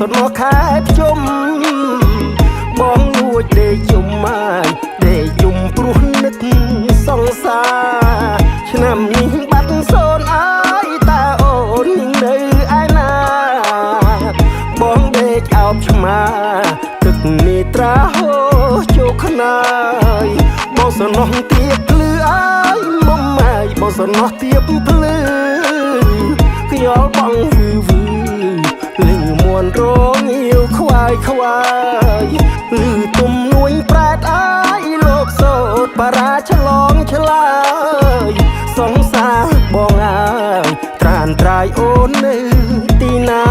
សំណខែភ្ជុំបងលួចដេកយំមកដេកយំព្រោះនឹកសង្សារឆ្នាំនេះបាត់សូនអើយតើអូននៅឯណាបងដេកអោបឆ្មាទឹកនេត្រាហូរចូលខ្នើយបងសំណោះទៀបភ្លឺអើយមុំម៉ាយបងសំណោះទៀបភ្លឺខ្យល់បងវឺវឺលឺមន់រងៀវខ្វាយខ្វាយលឺទុំនួញប្រែតអើយលោកសោតបារាឆ្លងឆ្លើយសង្សារបងអើយត្រានត្រាយអូននៅទីណា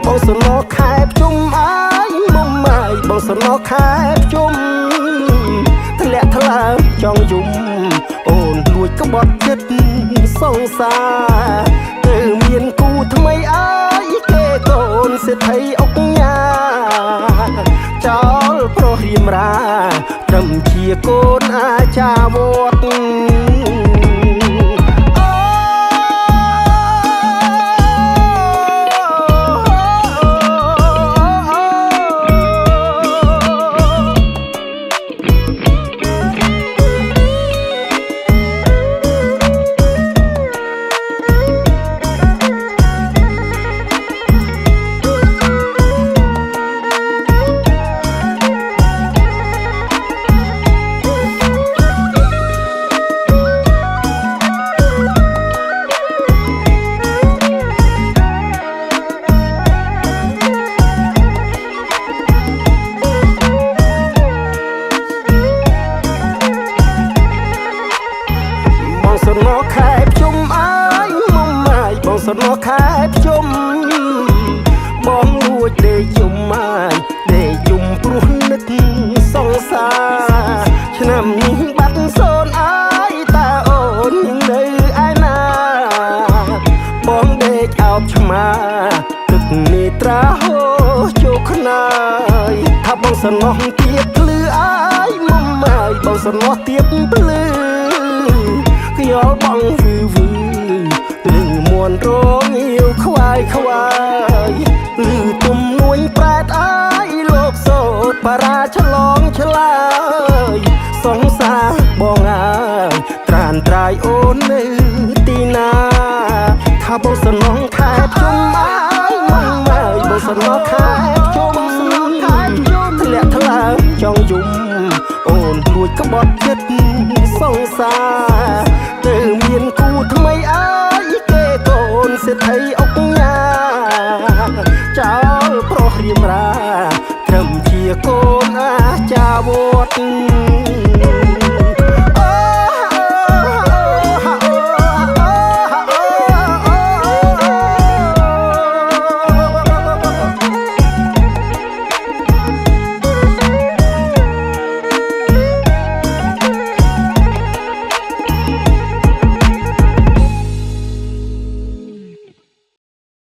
បងសំណខែភ្ជុំអើយមុំម៉ាយបងសំណខែភ្ជុំធ្លាក់ថ្លើមចង់យំអូនលួចក្បត់ចិត្តសង្សារទៅមានគូថ្មីអើយគេកូនសេដ្ឋីអុកញ៉ាចោលប្រុសរៀមរាត្រឹមជាកូនអាចារ្យវត្ត បងសំណខែភ្ជុំអើយមុំម៉ាយបងសំណខែភ្ជុំបងលួចដេកយំម៉ាយដេកយំព្រោះនឹកសង្សារឆ្នាំនេះបាត់សូនអើយតើអូននៅឯណាបងដេកអោបឆ្មាទឹកនេត្រាហូរចូលខ្នើយថាបងសំណោះទៀបភ្លឺអើយមុំម៉ាយបងសំណោះទៀបភ្លឺខ្យល់បងវឺវឺលឺមន់រងៀវខ្វាយខ្វាយលឺទុំនួញប្រែតអើយលោកសោតបារាឆ្លងឆ្លើយសង្សារបងអើយត្រានត្រាយអូននៅទីណាថាបងសំណងខែភ្ជុំអើយមុំម៉ាយបងសំណងខែភ្ជុំធ្លាក់ថ្លើមចង់យំអូនលួចក្បត់ចិត្តសង្សារ